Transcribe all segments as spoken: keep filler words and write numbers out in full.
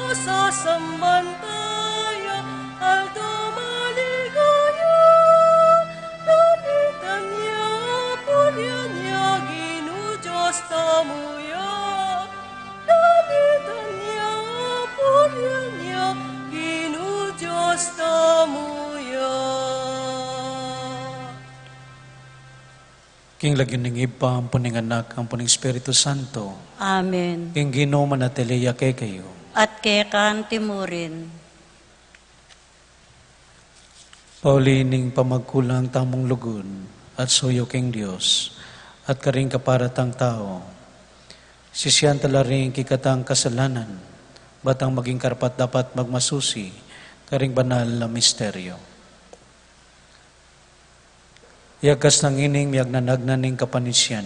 Sasamban ta ya, aldo maligaya, dalitan ya, purian ya, Ginu Dios tamu ya. Dalitan ya, purian ya, Ginu Dios tamu ya. King lagyu ning Ibpa, ampon ning Anak, ampon ning Espiritu Santo. Amen. Ing Ginu manatili ya kekayu. At keka antimurin. Pauli ning pamagkulang tamung lugud at suyu king Dios, at karing kapara tang tau, sisian ta la ring kekatang kasalanan, ba tang maging karapat-dapat magmasusi karing banal a misteryo. Yakas nang ining miyagnanagnan ning kapanisian,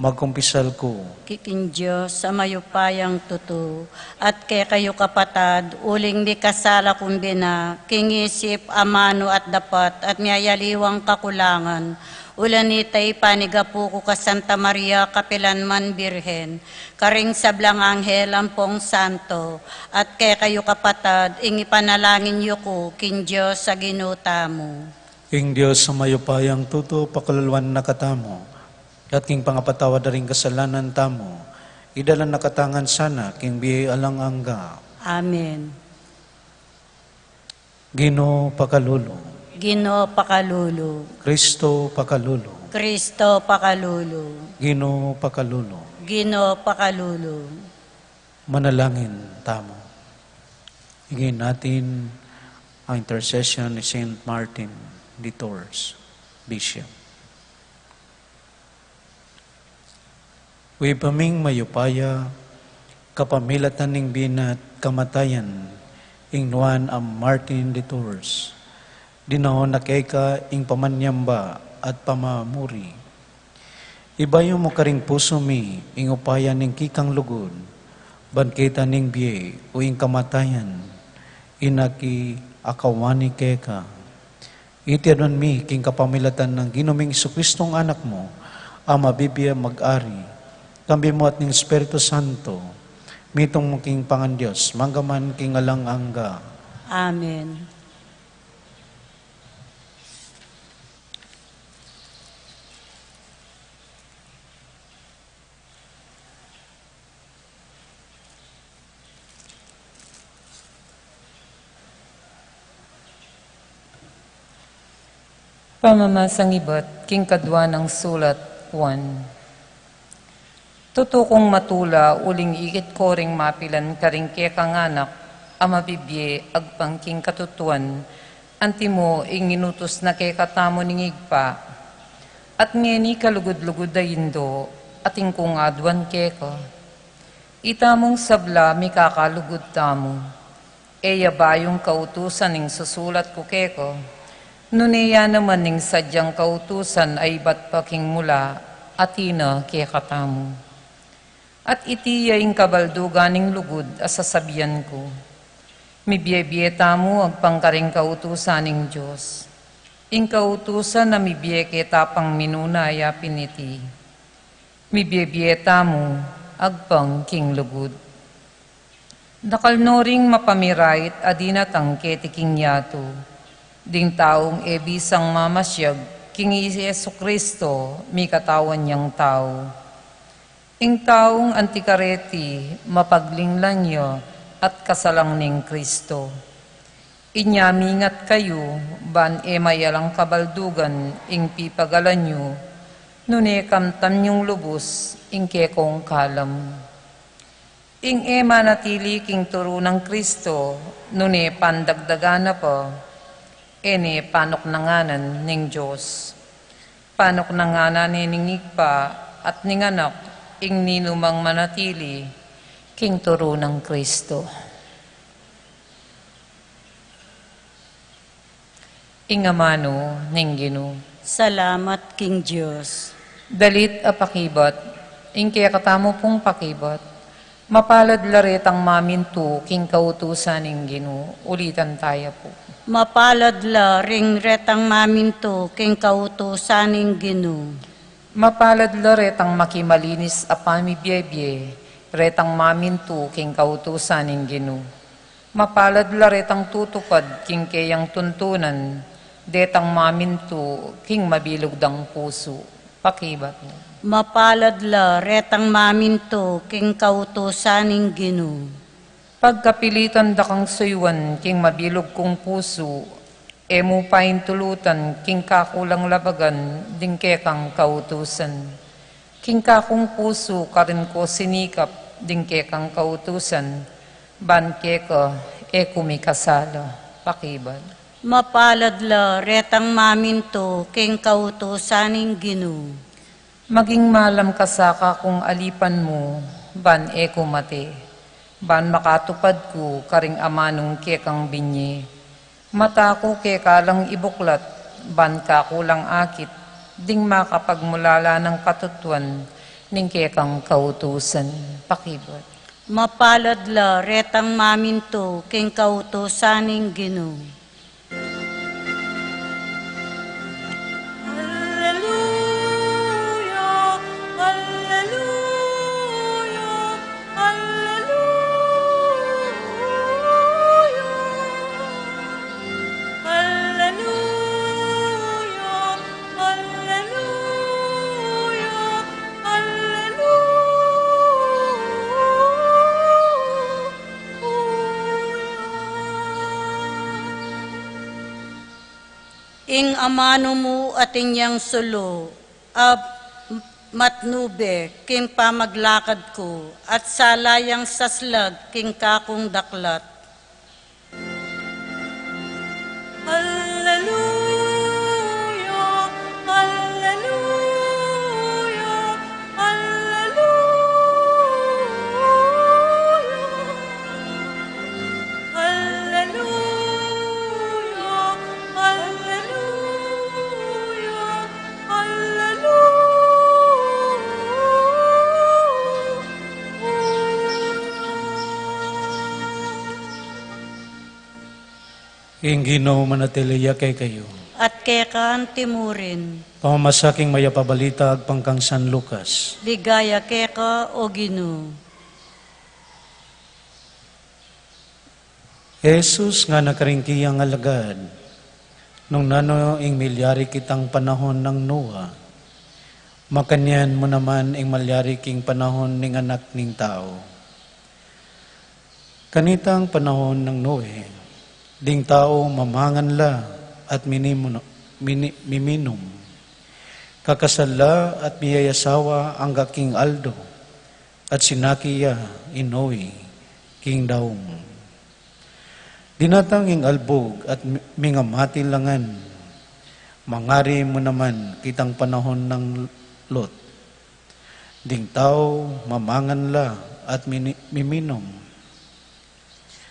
magkumpisal ku king Dios a mayupayang tutu, at kekayu kapatad, uling mikasala kung bina, king isip, amanu at dapat, at miyayaliwang kakulangan, ulanita ipanigapu ku ka Santa Maria, kapilan man Birhen, karing sablang anghel ampong santo, at kekayu kapatad, ing ipanalangin yu ku king Dios a Ginu tamu. Ing Dios a mayupayang tutu pakaluluan na katamu, at king pangapatawad da ring kasalanan tamu, idala na katamu ngan sana king bie alang angga. Amen. Ginu pakalulu. Ginu pakalulu. Kristo pakalulu. Kristo pakalulu. Ginu pakalulu. Ginu pakalulu. Manalangin tamu. Hingin natin ang intercession ni Saint Martin de Tours, Bishop. Ibpa ming mayupaya, kapamilatan ning bina at kamatayan ing nuan a Martin de Tours, dinaun na keka ing pamanyamba at pamamuri. Ibayu mu karing pusu mi ing upaya ning kekang lugud, ban keta ning bie o ing kamatayan, ing aki akawani keka. Iti aduan mi king kapamilatan nang Ginu ming Jesucristong Anak mu, a mabibie mag-ari, kambe mu at ning Espiritu Santo, mitung mu king pangan Dios, mangga man king alang angga. Amen. Pamamasang ibat king kadua nang sulat Juan. Tutu kung matula, uling ikit ko ring mapilan karing kekang anak a mabibie agpang king katutuan, antimo ing inutus na kekatamu ning Ibpa. At ngeni kalugud-lugud a Indu, atin kung aduan keka. Itamung sabla mikakalugud tamu. E ya bayung kautusan ing susulat ku keka, nune ya naman ing sadyang kautusan a ibat pa king mula, atin na kekatamu. At iti ya ing kabaldugan ning lugud a sasabian ku. Mibie-bie tamu agpang karing kautusan ning Dios. Ing kautusan a mibie keta pang minuna ya pin iti. Mibie-bie tamu agpang king lugud. Dakal no ring mapamirait a dinatang keti king yatu, ding taung e bisang mamasyag king i Jesu-Cristo, mikatawan yang tau. Ing taung anti kareti, mapaglinglang ya at kasalang ning Cristo. Inya mingat kayu, ban e mayalang kabaldugan ing pipagalan yu, nune kamtan yung lubus ing kekong kalam. Ing e manatili king turu nang Cristo, nune pandagdagan na pa, e ne panuknanganan ning Dios. Panuknanganan ne ning Ibpa at ning Anak, ing ninumang manatili king turu nang Cristo. Ing amanu ning Ginu. Salamat king Dios. Dalit a pakibat, ing kekatamu pung pakibat, mapalad la retang mamintu king kautusan ning Ginu, ulitan taya pu. Mapalad la ring retang mamintu king kautusan ning Ginu. Mapalad la retang makimalinis a pamibie-bie Retang mamintu king kautusan ning Ginu. Mapalad la retang tutupad king keyang tuntunan, detang mamintu king mabilug dang pusu. Pakibat. Mapalad la retang mamintu king kautusan ning Ginu. Pagkapilitan da kang suyuan king mabilug kung pusu, e mu paintulutan king kakulang labagan ding kekang kautusan. King kakung pusu karin ko sinikap ding kekang kautusan, ban keka e ku mikasala. Pakibat. Mapalad la retang mamintu king kautusan ning Ginu. Maging malam ka sa kakung alipan mu, ban e ku mate, ban makatupad ku karing amanung kekang binye. Mata ku keka lang ibuklat, ban kaku lang akit ding makapagmulala nang katutuan ning kekang kautusan. Pakibat. Mapalad la retang mamintu king kautusan ning Ginu. Alleluia, alleluia, alleluia. Alleluia, alleluia, alleluia. Ing amanu mu atin yang sulu, a matnube king pamaglakad ku, at sala yang saslag king kakung daklat. Alleluia, alleluia, alleluia. Alleluia, alleluia, alleluia. Ing Ginu manatili ya kekayu. At keka anti mu rin. Pamamasa king mayap a balita agpang kang San Lucas. Ligaya keka, O Ginu. Jesus ngana karing keyang alagad, nung nanu ing milyari kitang panahon nang Noe, makanyan mu naman ing malyari king panahon ning Anak ning Tau. Kanitang panahon nang Noe, ding tau mamangan la at minimunu-, mini-, miminum. Kakasal la at miyayasawa angga king aldo, at sinaki ya i Noe king daung. Dinatang ing albug at mi-, mingamati la ngan. Mangari mu naman kitang panahon nang Lot. Ding tau mamangan la at mini-, miminum,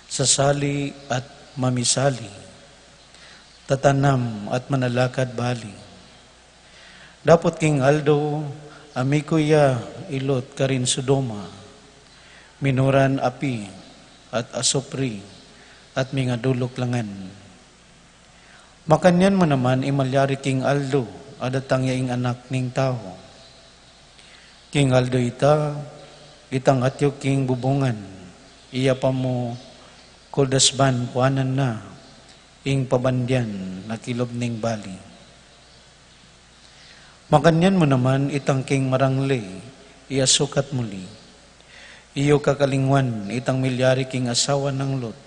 sasali at mamisali, tatanam at manalakad bali. Dapot king aldo, amiku ya i Lot karin Sodoma, minuran api at asupri, at mingaduluk la ngan. Makanyan mu naman ing malyari king aldo a datang ya ing Anak ning Tau. King aldo ita, itang atyu king bubungan, iya pa mu kuldasban kuanan na ing pabandian na kilub ning bali. Makanyan mu naman itang king marangli, iyasukat mu li. Iyu kakalingwan itang milyari king asawa nang Lot.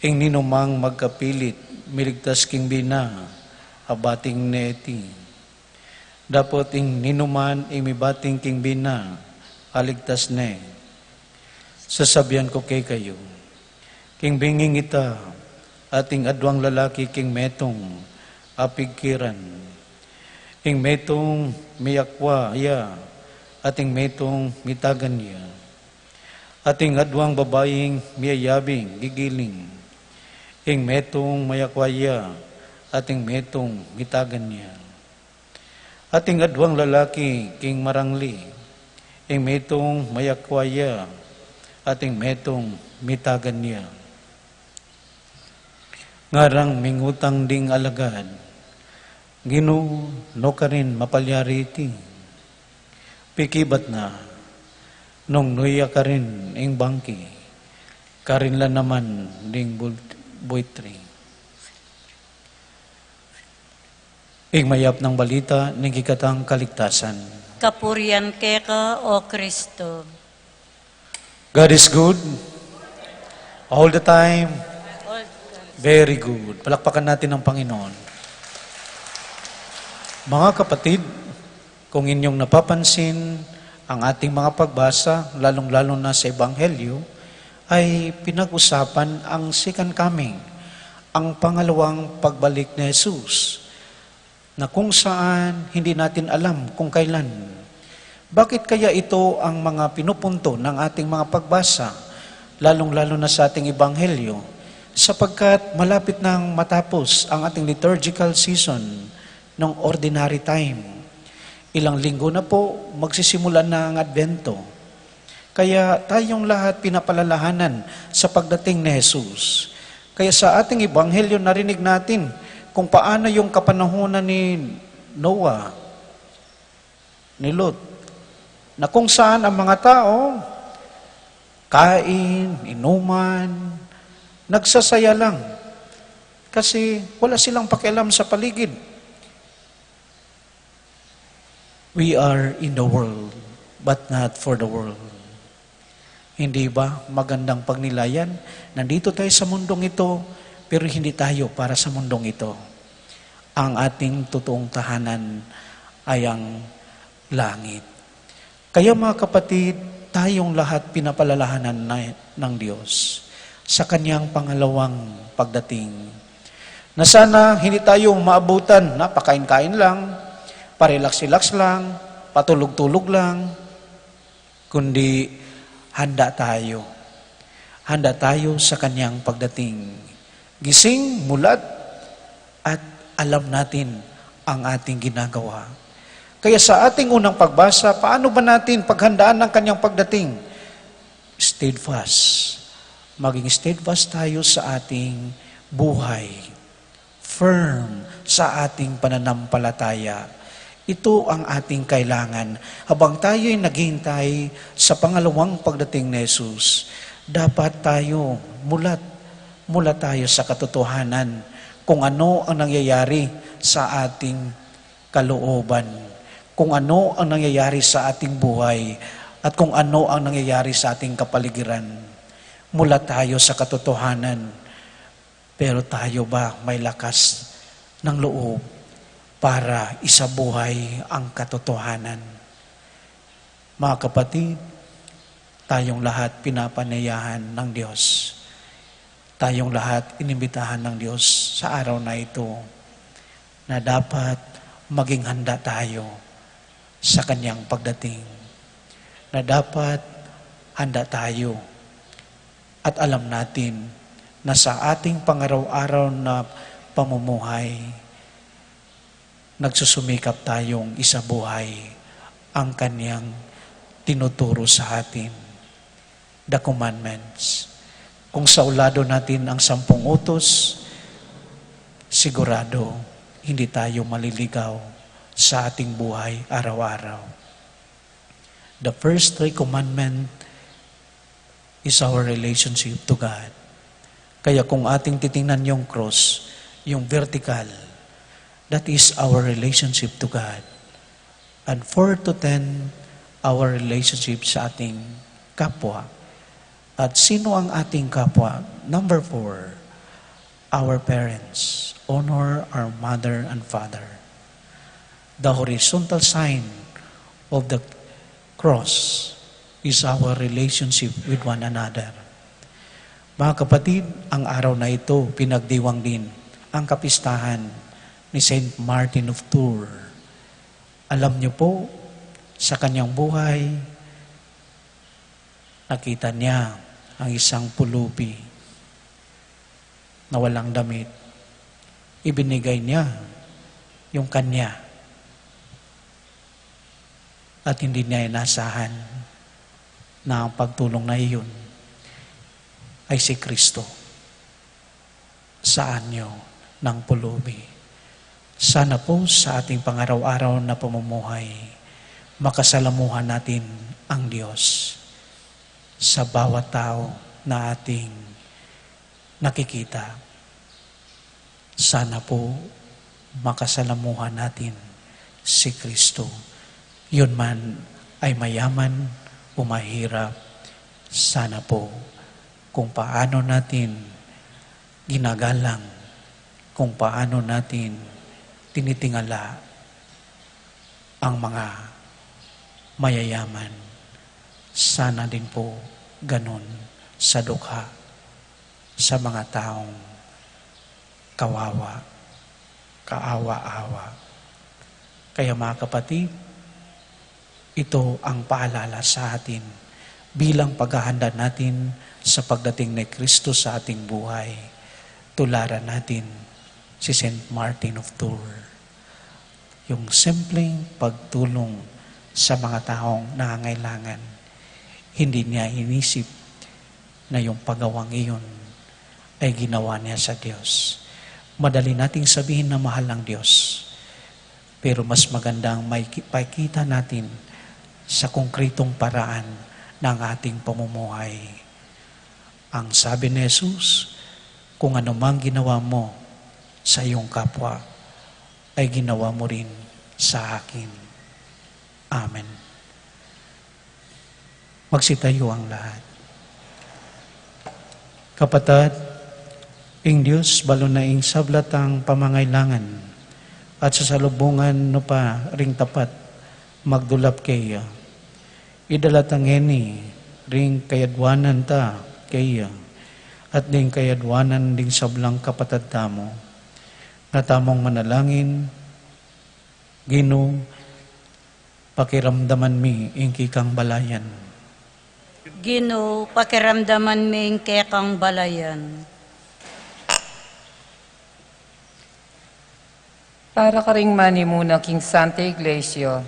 Ing ninumang magkapilit miligtas king bina, abating ne iti. Dapot ing ninuman ing mibating king bina, aligtas ne. Sasabian ku kekayu, king binging ita, ating adwang lalaki king metung a pigkiran. Ing metung miyakwa ya, ating metung mitagan ya. Ating adwang babaing miyayabing gigiling. Ing metung mayakwa ya, ating metung mitagan ya. Ating adwang lalaki king marangli, ing metung mayakwa ya, ating metung mitagan ya. Ngarang mingutang ding alagad, Ginu, nu karin mapalyari iti? Pikibat na, Nung nuya karin ing bangki, karin la naman ding bul-, buitri. Ing mayap nang balita ning kekatang kaligtasan. Kapurian keka, O Kristo. God is good. All the time. Very good. Palakpakan natin ang Panginoon. Mga kapatid, kung inyong napapansin, ang ating mga pagbasa, lalong-lalo na sa Ebanghelyo, ay pinag-usapan ang second coming, ang pangalawang pagbalik ni Jesus, na kung saan hindi natin alam kung kailan. Bakit kaya ito ang mga pinupunto ng ating mga pagbasa, lalong-lalo na sa ating Ebanghelyo? Sapagkat malapit nang matapos ang ating liturgical season ng ordinary time. Ilang linggo na po, magsisimula na ang Advento. Kaya tayong lahat pinapalalahanan sa pagdating ni Jesus. Kaya sa ating Ebanghelyo, narinig natin kung paano yung kapanahunan ni Noah, ni Lot, na kung saan ang mga tao, kain, inuman, nagsasaya lang. Kasi wala silang pakialam sa paligid. We are in the world, but not for the world. Hindi ba magandang pagnilayan? Nandito tayo sa mundong ito, pero hindi tayo para sa mundong ito. Ang ating totoong tahanan ay ang langit. Kaya, mga kapatid, tayong lahat pinapalalahanan na ng Diyos sa kanyang pangalawang pagdating. Na sana hindi tayo maabutan na pakain-kain lang, parelax-relax lang, patulog-tulog lang, kundi handa tayo. Handa tayo sa kanyang pagdating. Gising, mulat, at alam natin ang ating ginagawa. Kaya sa ating unang pagbasa, paano ba natin paghandaan ang kanyang pagdating? Steadfast. Maging steadfast tayo sa ating buhay. Firm sa ating pananampalataya. Ito ang ating kailangan habang tayo'y naghihintay sa pangalawang pagdating ni Jesus. Dapat tayo mulat, mulat tayo sa katotohanan kung ano ang nangyayari sa ating kalooban, kung ano ang nangyayari sa ating buhay, at kung ano ang nangyayari sa ating kapaligiran. Mulat tayo sa katotohanan, pero tayo ba may lakas ng loob para isabuhay ang katotohanan? Mga kapatid, tayong lahat pinapanyayahan ng Diyos. Tayong lahat inimbitahan ng Diyos sa araw na ito na dapat maging handa tayo sa kanyang pagdating, na dapat handa tayo at alam natin na sa ating pangaraw-araw na pamumuhay, nagsusumikap tayong isabuhay ang kanyang tinuturo sa atin, the commandments. Kung saulado natin ang sampung utos, sigurado hindi tayo maliligaw sa ating buhay araw-araw. The first three commandment is our relationship to God. Kaya kung ating titingnan yung cross, yung vertical, that is our relationship to God. And four to ten, our relationship sa ating kapwa. At sino ang ating kapwa? Number four, our parents. Honor our mother and father. The horizontal sign of the cross is our relationship with one another. Mga kapatid, ang araw na ito, pinagdiwang din ang kapistahan ni Saint Martin of Tours. Alam niyo po, sa kanyang buhay, nakita niya ang isang pulubi na walang damit. Ibinigay niya yung kanya. At hindi niya inasahan na ang pagtulong na iyon ay si Kristo sa anyo ng pulubi. Sana po sa ating pangaraw-araw na pamumuhay, makasalamuhan natin ang Diyos. sa bawat tao na ating nakikita. Sana po makasalamuhan natin si Kristo. Yun man ay mayaman o mahirap, sana po kung paano natin ginagalang, kung paano natin tinitingala ang mga mayayaman, sana din po ganun sa dukha sa mga taong kawawa, kaawa-awa. Kaya, mga kapatid, ito ang paalala sa atin bilang paghahanda natin sa pagdating ni Kristo sa ating buhay. Tularan natin si Saint Martin of Tours. Yung simpleng pagtulong sa mga taong nangangailangan, hindi niya inisip na yung pagawang iyon ay ginawa niya sa Diyos. Madali nating sabihin na mahal ang Diyos, pero mas magandang maipakita natin sa konkretong paraan ng ating pamumuhay. Ang sabi ni Jesus, "Kung anumang ginawa mo sa iyong kapwa, ay ginawa mo rin sa akin." Amen. Magsitayo ang lahat. Kapatad, ing Dios balu na ing sabla tang pamangailangan, at sasalubungan no pa ring tapat magdulap keya. Idala ta ngeni ring kayadwanan ta keya, at ding kayadwanan ding sablang kapatad tamu. Nga tamung manalangin. Ginu, pakiramdaman mi ing kekang balayan. Ginu, pakiramdaman mi ing kekang balayan. Para karing manimuna king Santa Iglesia,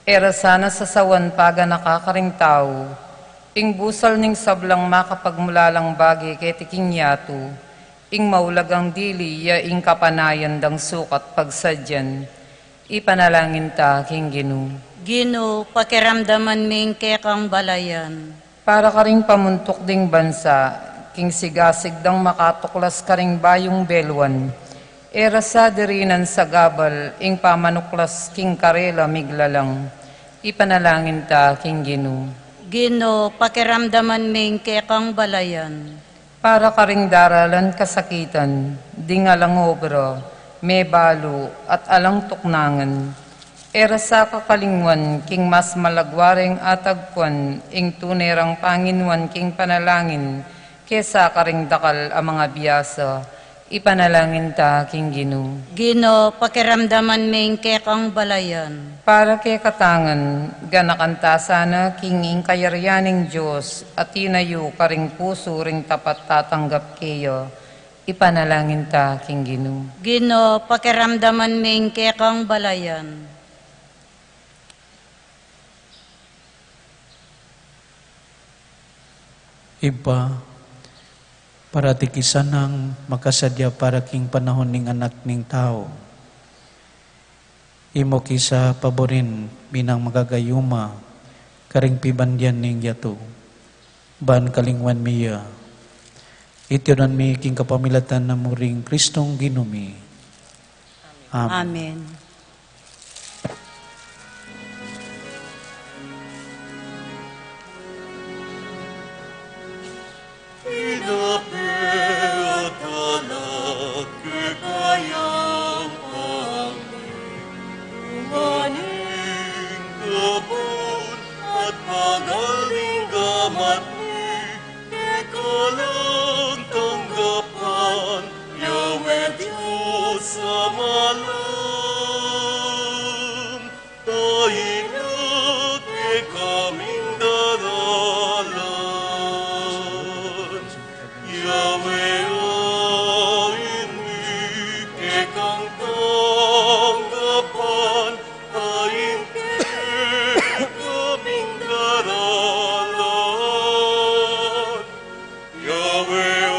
e ra sana sasawan paganaka karing tau ing busal ning sablang makapagmulalang bage keti king yatu, ing maulagang dili ya ing kapanayan dang sukat pagsadyan. Ipanalangin ta king Ginu. Ginu, pakiramdaman mi ing kekang balayan. Para karing pamuntuk ding bansa, king sigasig dang makatuklas karing bayung belwan, e ra sa dirinan sagabal ing pamanuklas king karela miglalang. Ipanalangin ta king Ginu. Ginu, pakiramdaman mi ing kekang balayan. Para karing daralan kasakitan, ding alang obra, mebalu, at alang tuknangan, e ra sa kakalingwan king mas malagwa reng atagpuan ing tune rang panginuan king panalangin kesa karing dakal a mga biasa. Ipanalangin ta king Ginu. Ginu, pakiramdaman mi ing kekang balayan. Para kekatang ganakan ta sana king ing kayarian ning Dios a tinayu karing pusu ring tapat tatanggap keya. Ipanalangin ta king Ginu. Ginu, pakiramdaman mi ing kekang balayan. Ibpa, parati ke sanang makasadya para king panahun ning Anak ning Tau. Imo ke sa paburin mi nang magagayuma karing pibandian ning yatu, ban kalingwan mi ya. Iti unu mi king kapamilatan na muring Kristong Ginu mi. Amen. Amen. Pinapeatalat kekayang pangni, umaning kapun at pagal ning gamat mi, keka lang tanggapan, Yahweh Dios a malam. Tainak e kaming daralan, Yahweh, ain mi kekang tanggapan, ain ke kaming daralan. Yahweh,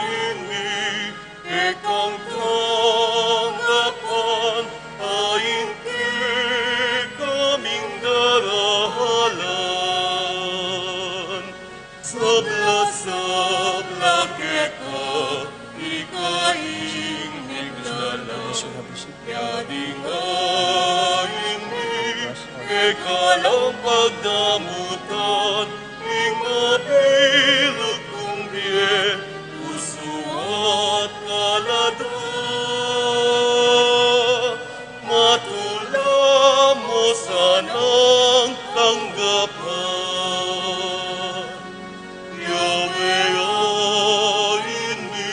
ain mi kekang tanggapan, Sabla-sabla keka ika ing miglalang, ya ding ain mi keka lang pagdamutan, ing mabilug kung bie, pusu at kaladwa, matula mu sanang tanggapan. Yahweh, ain mi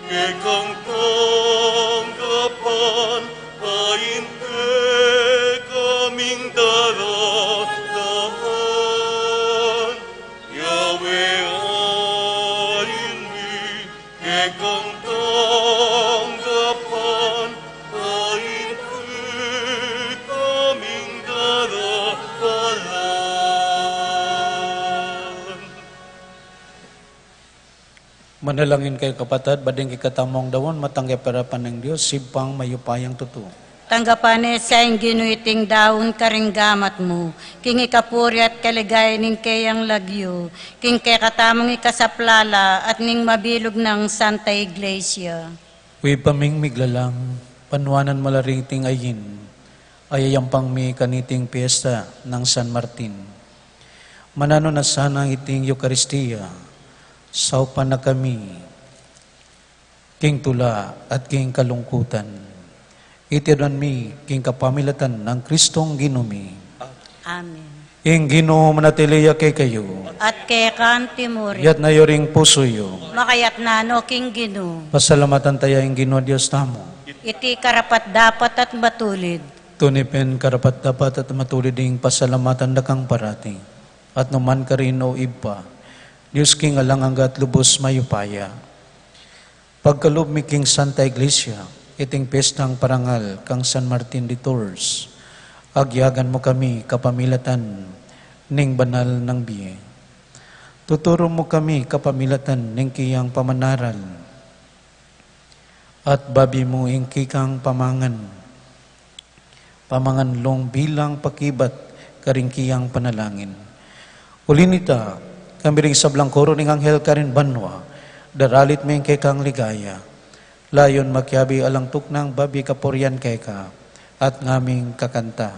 kekang tanggapan, ain keka ming daradahan. Yahweh, ain mi kekang tanggapan, ain keka ming daradahan. Manalangin kayu, kapatad, ba deng kekatamung daun matanggapan ning Dios, Ibpang mayupayang tutu. Tanggapan ne sa ing Ginu iting daun karing gamat mu, king ikapuri at kaligayan ning keyang lagyu, king kekatamung ikasaplala at ning mabilug nang Santa Iglesia. O Ibpa ming miglalang, panuanan mu la riting ain a yayampang mi kaniting piesta nang San Martin. Mananu na sana iting Eukaristia, saupan na kami king tula at king kalungkutan. Iti aduan mi king kapamilatan nang Kristong Ginu mi. Amen. Ing Ginu manatili ya kekayu. At keka mu rin. Iyatas yu ring pusu yu. Makayatas no king Ginu. Pasalamatan taya ing Ginu a Dios tamu. Iti karapat-dapat at matulid. Tune pin karapat-dapat at matulid ing pasalamatan da kang parati at nukarin man, O Ibpa, Dios king alang angga at lubus mayupaya. Pagkalub mi king Santa Iglesia iting piestang parangal kang San Martin de Tours, agyagan mu kami kapamilatan ning banal nang bie. Tuturu mu kami kapamilatan ning keyang pamanaral at babie mu ing kekang pamangan, pamangan lung bilang pakibat karing keyang panalangin. Uli nita, kami ring sablang koro ning anghel karin banua, daralit mi ing kekang ligaya. Layun makiabe alang tuknang babie kapurian keka at ngaming kakanta.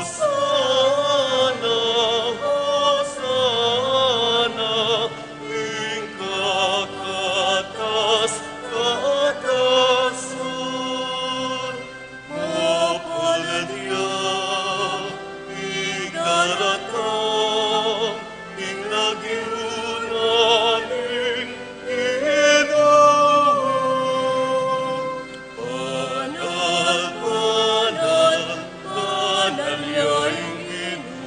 Hosana, Hosana, ing kakatas-katasan. Mapalad ya ing daratang king lagyu na ning Ginu. Banal, banal, banal ya ing Ginu,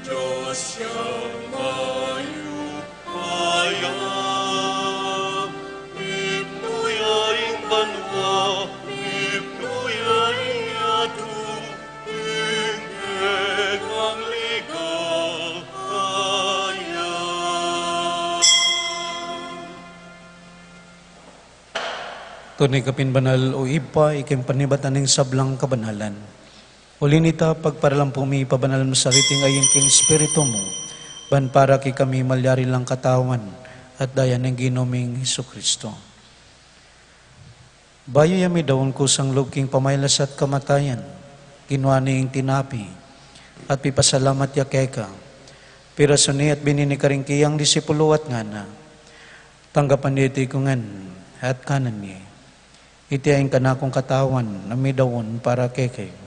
Dios yang mayupaya. Mipnu ya ing banua, mipnu ya ing yatu, king kekang ligaya. Tune ka pin banal, O Ibpa, ika ing panibatan ning sablang kabanalan. Uli nita, pagparalan pu mi, pabanalan mu sa riting ain king Espiritu mu, ban para kekami malyari lang katawan at daya ning Ginu ming Jesucristo. Bayu ya midaun kusang lub king pamailas at kamatayan, kinua ne ing tinape at pipasalamat ya keka, pirasu ne at binye ne karing keyang disipulu at ngana: Tanggapan ye iti ngan at kanan ye. Iti ing kanakung katawan a midaun para kekayu.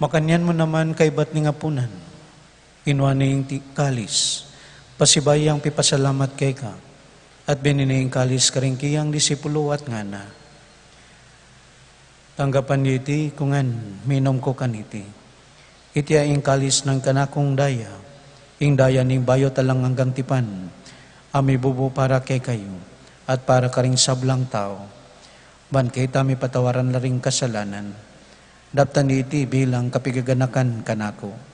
Makanyan mu naman kaybat ning apunan, kinua ne ing ti-, kalis, Pasibayu yang pipasalamat keka, at binye ne ing kalis karing kayang disipulu at ngana: Tanggapan ye iti, kungan minum ko kaniti. Iti ya ing kalis ning kanakung daya, ing daya ning bayu at alang anggang tipan, a mibubu para kekayu at para karing sablang tau, ban keta mipatawaran la ring kasalanan. Daptan ye iti bilang kapigaganakan kanaku.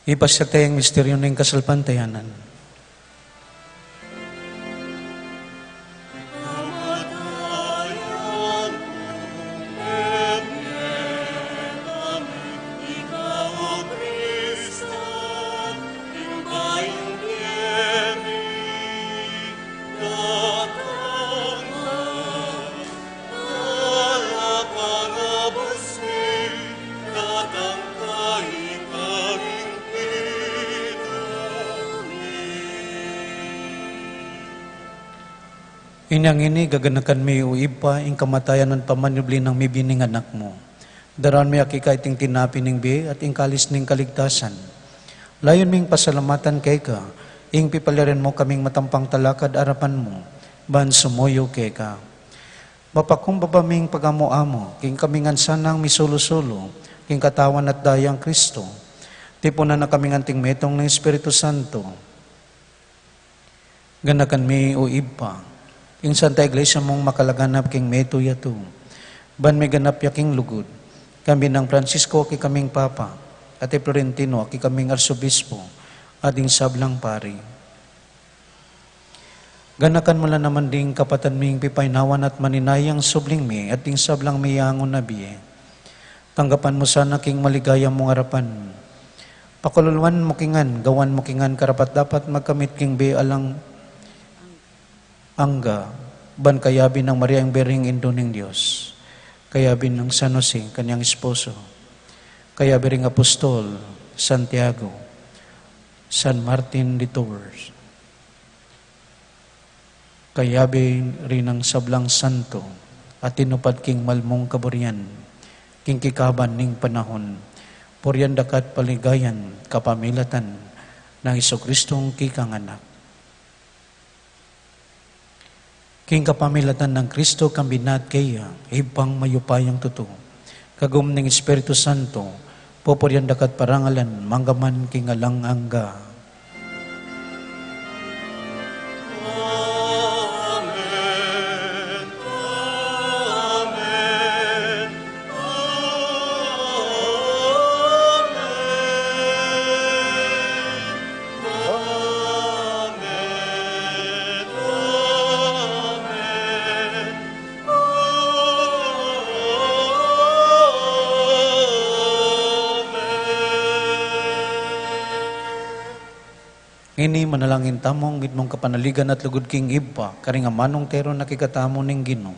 Ipasiag taya ing misteryu ning kasalpantayanan. Inya ngeni, gaganakan mi, o Ibpa, ing kamatayan at pamanyubli nang mibie ning Anak mu. Daraun mi keka iting tinape ning bie at ing kalis ning kaligtasan. Layun ming pasalamatan keka ing pipaliaran mu kaming matampang talakad king arapan mu, ban sumuyu keka. Mapakumbaba ming pagamu-amu king kami ngan sanang misulu-sulu king katawan at dayang Kristo. Tipunan na kami ngan king metung ning Espiritu Santo. Ganakan mi, o Ibpa, ing Santa Iglesia mung makalaganap king metung yatu, ban miganap ya king lugud, kambe nang Francisco a kekaming Papa, at i Florentino a kekaming Arsobispo, at ding sablang pari. Ganakan mu la naman ding kapatad ming pipaynawan at maninayang subling mie at ding sablang miyangun a bie. Tanggapan mu sana king maligaya mung arapan. Pakaluluan mu kami ngan, gawan mu kami ngan karapat-dapat magkamit king bie alang angga, ban kayabe nang Maria ing Birheng Indu ning Dios, kayabe nang San Jose, kanyang esposo, kayabe ring apostol Santiago, San Martin de Tours, kayabe ring sablang santo a tinupad king mal mung kaburian king kekaban ning panahun, purian da ka at paligayan kapamilatan nang Jesucristong kekang Anak. King kapamilatan nang Kristo, kambe na at keya, Ibpang mayupayang tutu, kagum ning Espiritu Santo, pupurian da ka at parangalan mangga man king alang angga. Ngeni manalangin tamung mitmung kapanaligan at lugud king Ibpa, karing amanung teru na kekatamu ning Ginu.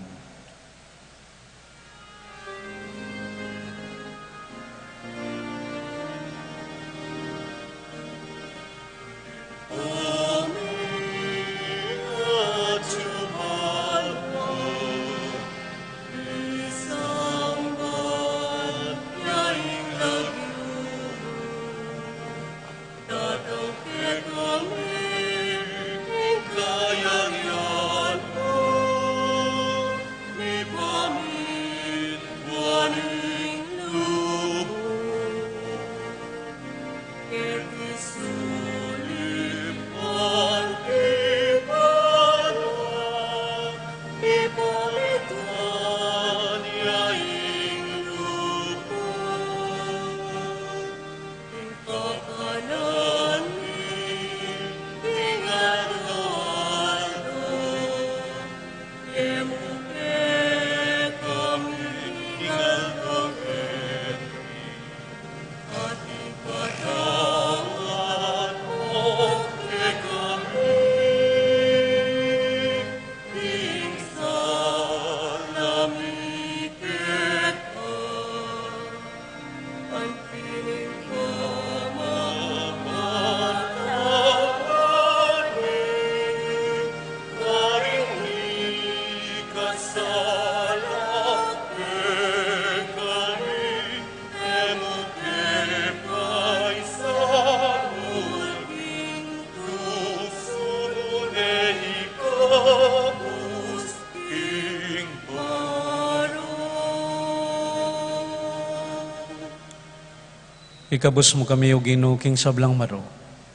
Ikabus mu kami, O Ginu, king sablang marok.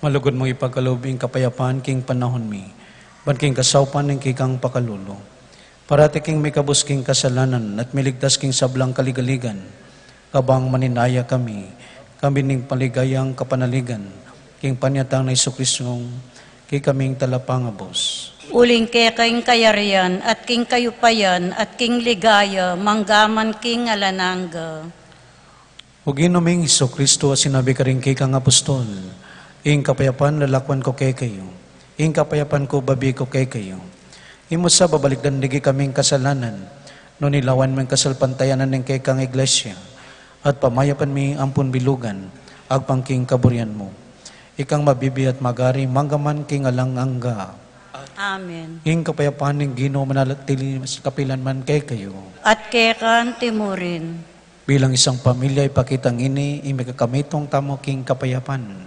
Malugud mung ipagkalub ing kapayapan king panahun mi, ban king kasaupan ning kekang pakalulu, parati kaming mikabus king kasalanan at miligtas king sablang kaligaligan, kabang maninaya kami, kami ning maligayang kapanaligan king panyatang nang Jesucristo, kekaming talapangabus. Uling keka ing kayarian, at king kayupayan, at king ligaya, mangga man king alang angga. O Ginu ming Jesucristo, a sinabi karing kekang apostol, "Ing kapayapan lalakwan ku kekayu, ing kapayapan ku babie ku kekayu." Ing mu sa babalikdan ding kekaming kasalanan, nune lawan mu ing kasalpantayanan ning kekang Iglesia, at pamayapan mi ampon bilugan, agpang king kaburian mu. Ikang mabibie at magari, mangga man king alang angga. Amen. Ing kapayapan ning Ginu manatili kapilan man kekayu. At keka anti mu rin. Bilang isang pamilya, ipakita ngeni ing mikakamitung tamu king kapayapan.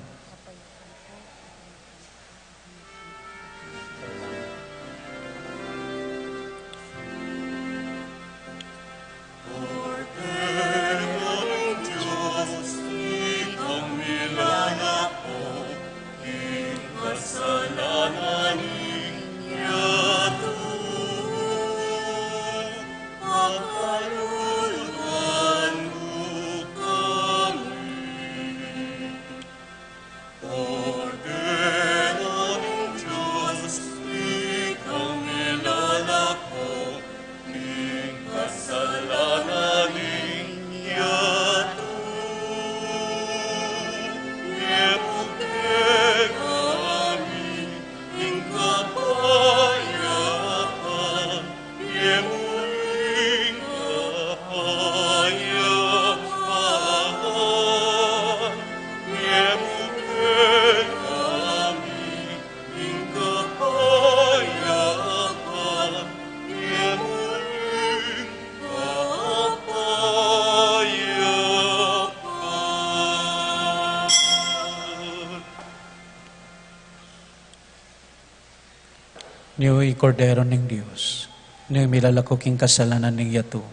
Ini ing Kordero ning Dios, ini ing milalako king kasalanan ning yatu.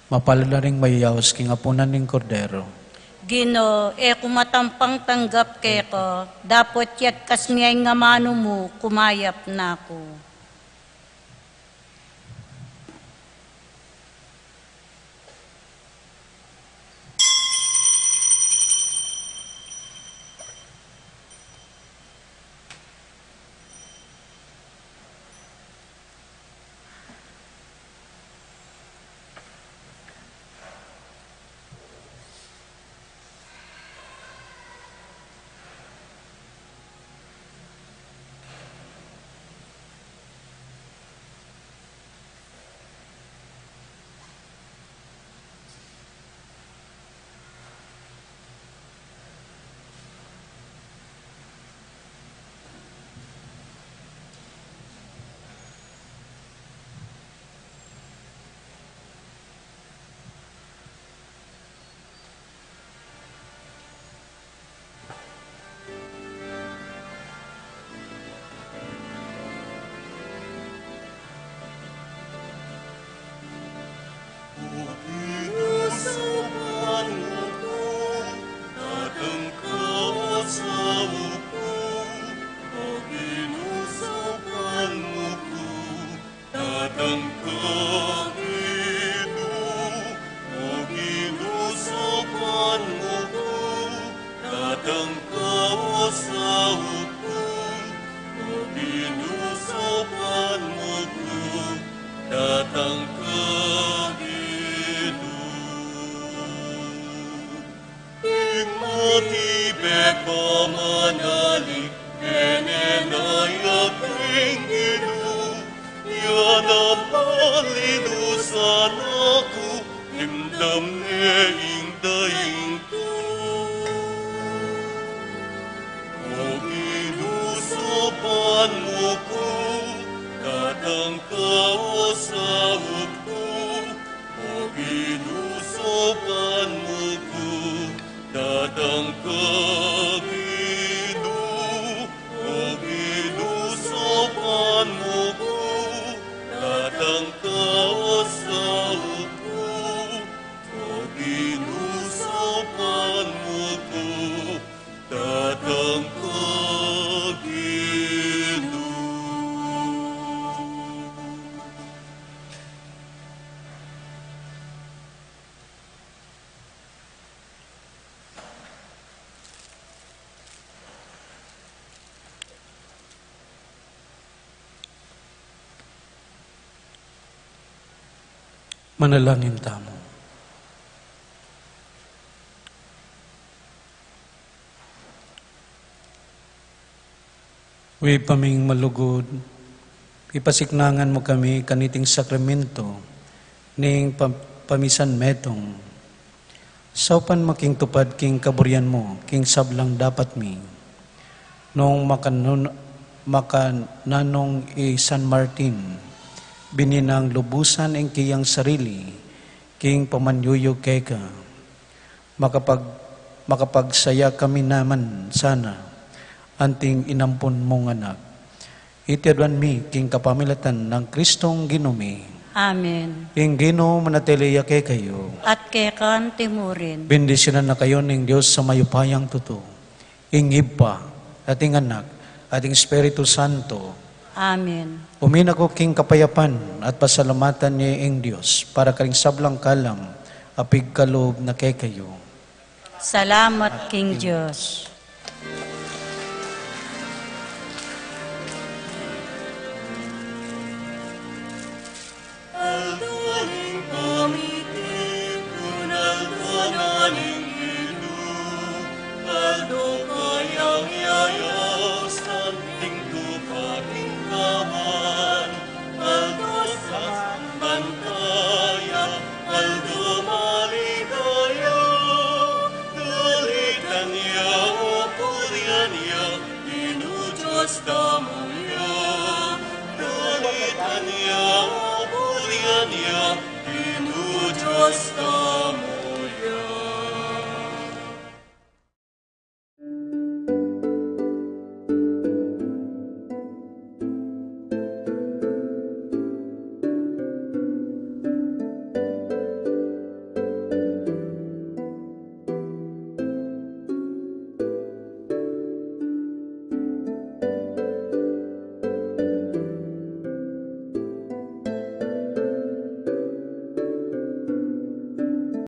Mapalad la ring mayayaus king apunan ning Kordero. Ginu, e ku matampang tanggap keka, dapot yagkas mu ing amanu mu, kumayap na ku. Datang ka, Ginu, o Ginu, saupan mu ku. Datang ka, o saup ku, o Ginu, saupan mu ku. Datang ka, Ginu. Ing matibeng pamanalig, e ne na ya king Ginu, ya na palinusan na ku, dimdam ne ing daing ku. O Ginu, saupan mu ku, datang ka, o saup ku. O Ginu, saupan mu ku, datang ka, Ginu. O Ginu, saupan mu ku, datang ka, o saup ku. O Ginu, saupan mu ku, Manalangin tamu. Ibpa ming malugud, ipasiknangan mu kami kaniting sakramento ning pa-, pamisan metung. Saupan mu king tupad king kaburian mu king sablang dapat mi. Nung makanun-, makananung i San Martin, binie nang lubusan ing keyang sarili king pamanyuyug keka. Makapag-, makapagsaya kami naman sana anting inampun mung anak. Iti aduan mi king kapamilatan nang Kristong Ginu mi. Amen. Ing Ginu manatili ya kekayu. At keka naman murin. Bendisyunan na kayu ning Dios a mayupayang tutu, ing Ibpa, at ing Anak, at ing Espiritu Santo. Amen. Uwi na kayu king kapayapan at pasalamatan ye ing Dios para karing sablang kalam a pigkalub na kekayu. Salamat king Dios. Aldo kayang yayas, anting tupa king laman, aldo sa bantaya, aldo maligaya, tulitan ya, o purian ya, Ginu Dios tamu ya, tulitan ya, o purian ya, Ginu Dios tamu.